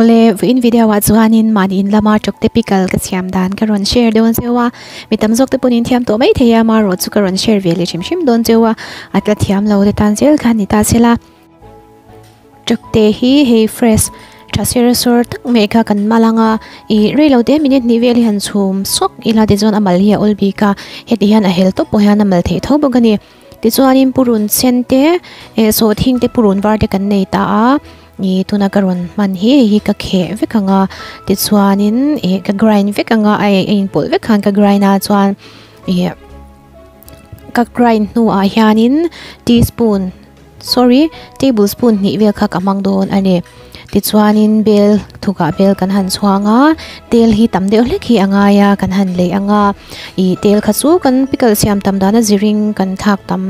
Awle, vawiin video ah chuanin mahni in lama chawkte pickle ka siam dan ka rawn share dawn cheu a, mi tam zawk te pawn in thiam tawh mai thei a, amaherawh chu ka rawn share ve leh hrim hrim dawn cheu a, a tla thiam lo te tan zel khan ni ta se la. Chawkte hi hei fresh tha ser sawr tak mai kha kan mal ang a, ih rei lo te minute hnih vel hi han chhum sawk ila tichuan a mal hi a awl bik a, heti hian a hel tawp pawh hian a mal theih tho bawk a ni. Tichuanin purun sen te eh sawhthing te purun var te kan nei ta a ih tuna ka rawn hman hi hei hi ka kheh vek ang a tichuanin ih ka grind vek ang a a inpawlh vek khan ka grind a chuan ih ka grind hnuah hianin teaspoon sorry tablespoon hnih vel kha ka hmang dawn a ni. Tichuanin bel thukah bel kan han chhuang a, tel hi tam deuh hlek hi a ngai a, kan han lei ang a, ih tel kha chu kan pickle siam tam dana ziring kan thlak tam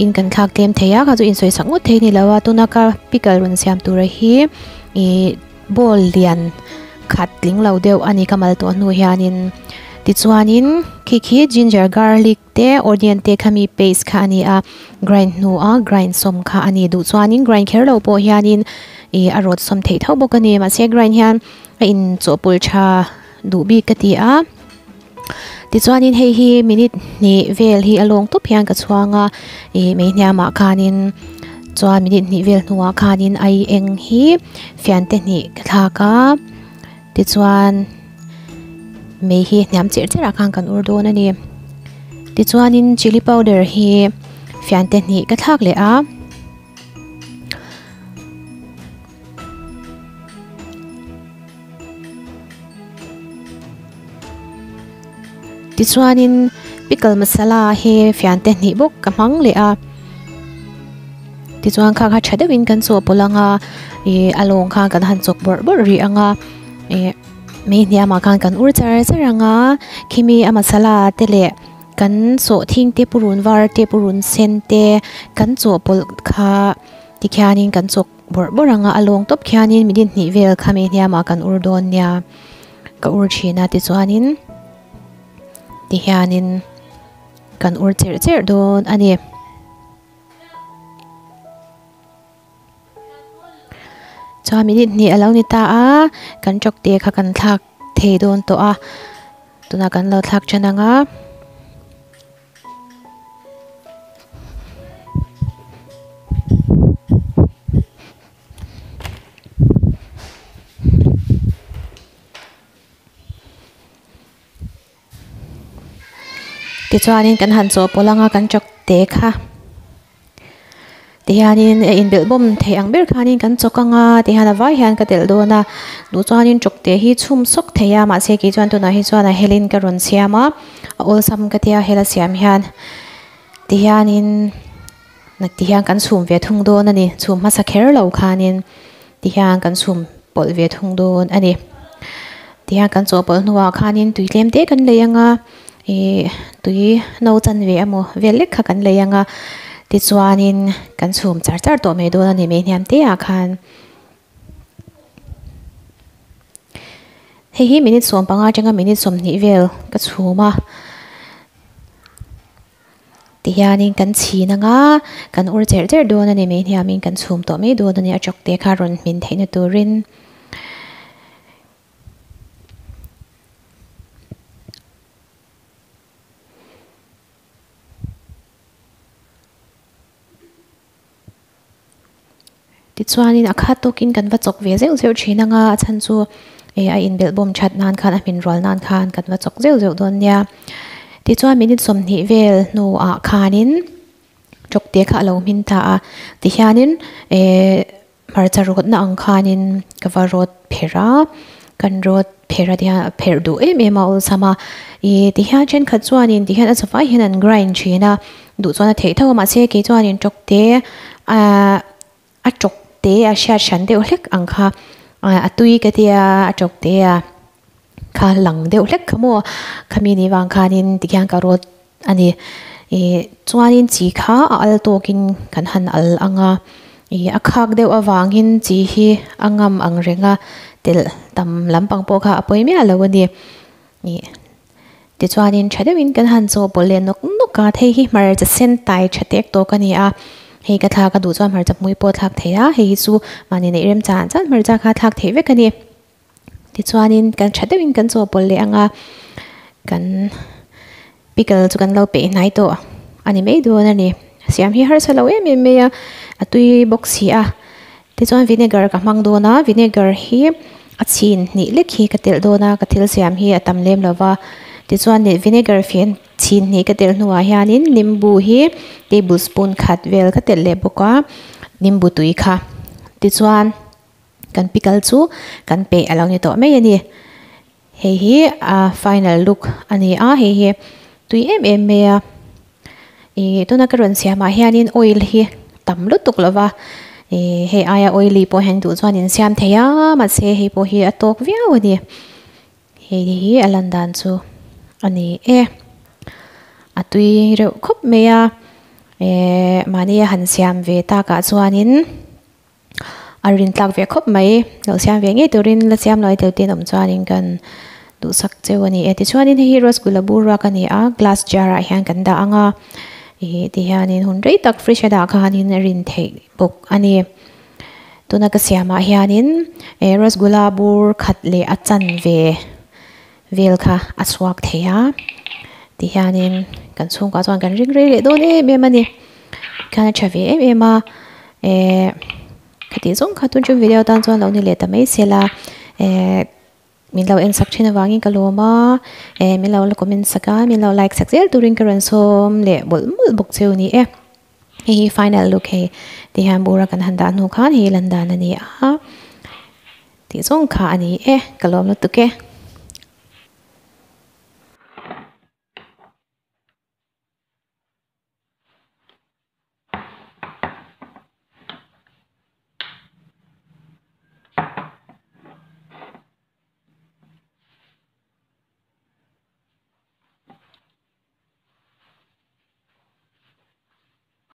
in kan thlak tlem thei a, kha chu insawisak ngawt thei a ni lo a, tuna ka pickle rawn siam tura hi ih bowl lian khat tling lo deuh a ni ka mal tawh hnu hianin tichuanin khi khi ginger garlic te onion te khami paste kha a ni a grind hnu a grind sawm kha a ni duh chuanin grind kher lo pawh hianin ih a rawt sawm theih tho bawk a ni mahse grind hian a in chawhpawlh tha duh bik ka ti a tichuanin hei hi minute hnih vel hi a lawng tawp hian ka chhuang a ih mei hniamah khanin chuan minute hnih vel hnuah khanin ai eng hi fian te hnih ka thlak a tichuan. Mei hi hniam cherh cherh ah khan kan ur dawn a ni tichuanin chilli powder hi fiante hnih ka thlak leh a. Tichuanin pickle masala hi fiante hnih bawk ka hmang leh a tichuan kha kha tha deuhin kan chawhpawlh ang a ih a lawng khan kan han chawk bawrh bawrh rih ang a ih. Mei hniamah khan kan ur char char ang a, khimi a masala te leh kan sawhthing te purun var te purun sen te kan chawhpawlh kha tikhianin kan chawk bawrh bawrh ang a, a lawng tawp khianin minute hnih vel kha mei hniamah kan ur dawn nia ka ur thin a tichuanin tihianin kan ur cherh cherh dawn a ni. Chuan minute hnih a lo ni ta a kan chawk te kha kan thlak thei dawn tawh a tunah kan lo thlak then ang a. Tichuanin kan han chawhpawlh ang a kan chawk te kha. Tihianin a inbelh bawm theih ang ber khanin kan chawk ang a tihian a vai hian ka telh dawn a duh chuanin chawk te hi chhum sawk thei a mahse kei chuan tunah hi chuan a helin ka rawn siam a a awlsam ka tia hela siam hian tihianin tihian kan chhum ve thung dawn a ni chhum hmasa kher lo khanin tihian kan chhum pawlh ve thung dawn a ni tihian kan chawhpawlh hnuah khanin tui tlem te kan lei ang a. Ih tui no chan ve emaw vel lek kha kan lei ang a tichuanin kan chhum char char tawh mai dawn a ni mai hniam te ah khan. Hei hi minute 15 atanga minute 20 vel ka chhum a tihianin kan chhin ang a kan ur cherh cherh dawn a ni mai hniamin kan chhum tawh mai dawn a ni a chawk te kha rawn hmin theihna turin. Tichuanin a khat tawkin kan va chawk ve zeuh zeuh thin ang a, a chhan chu eh a inbelh bawm that nan khan a hmin rual nan khan kan va chawk zeuh zeuh dawn nia. Tichuan minute 20 vel hnuah khanin chawk te kha a lo hmin ta a, tihianin eh. Hmarcha rawtna ang khanin ka va rawt pherh a, kan rawt pherh a tihian a pherh duh em em a awlsam a, ih tihian thenkhat chuanin tihian a chawfai hian an grind thin a, duh chuan a theih tho a mahse kei chuanin tawk te ahh a tawk te a hriat hran deuh hlek ang kha a tui ka tia a tawk te a kha lang deuh hlek kha maw khami ni vang khanin tihian ka rawt a ni. Ih chuanin chi kha a al tawkin kan han al ang a, ih a khak deuh avangin chi hi a ngam ang reng a, telh tam lampang pawh kha a pawi miah lo a ni. Ih tichuanin tha deuhin kan han chawhpawlh leh nawk nawk a, thei hi hmarcha sen tai tha tek tawk a ni a, Hei ka thlak a duh chuan hmarcha hmui pawh a thlak thei a, hei hi chu mahni neih rem chan chan hmarcha kha a thlak theih vek a ni. Tichuanin kan tha deuhin kan chawhpawlh leh ang a, kan pickle chu kan lo peih hnai tawh a ni mai dawn a ni. Siam hi harsa lo em em mai a, a tui bawk si a. Tichuan vinegar ka hmang dawn a, vinegar hi a chhin hnih lek hi ka telh dawn a, ka thil siam hi a tam lem lo va. Tichuan vinegar fian chhin hnih ka telh hnuah hianin nimbu hi tablespoon khat vel ka telh leh bawk a, nimbu tui kha. Tichuan. Kan pickle chu kan peih a lo ni tawh mai a ni. Hei hi a final look a ni a, hei hi tui em em mai a. Ih tuna ka rawn siamah hianin oil hi tam lutuk lo va, ih hei aia oily pawh hian duh chuan in siam thei a, mahse hei pawh hi a tawk viau a ni. Hei hi a lan dan chu a ni e. A tui reuh khawp mai a, eh mahni a han siam ve takah chuanin. A rin tlak ve khawp mai. Lo siam ve ngei turin la siam lo tel ten awm chuanin kan duhsak cheu a ni e. Tichuanin hei hi rasgulla bur ruak a ni a, glass jar ah hian kan dah ang a, ih tihianin hun rei tak fridge a dah khanin a rin theih bawk a ni. Tuna ka siamah hianin eh rasgulla bur khat leh a chanve vel kha a chhuak thei a, tihianin kan chhungkua chuan kan ring rei leh dawn em em a ni. Khan a tha ve em em a eh khati zawng kha tun chu video tan chuan lo ni leh ta mai sela eh min lo en sak thin avangin ka lawm a eh min lo la comment sak a min lo like sak zel turin ka rawn sawm leh mawlh mawlh bawk cheu a ni e. Hei hi final look hei tihian bura kan han dah hnu khan hei lan dan a ni a tih zawng kha a ni e ka lawm lutuk e.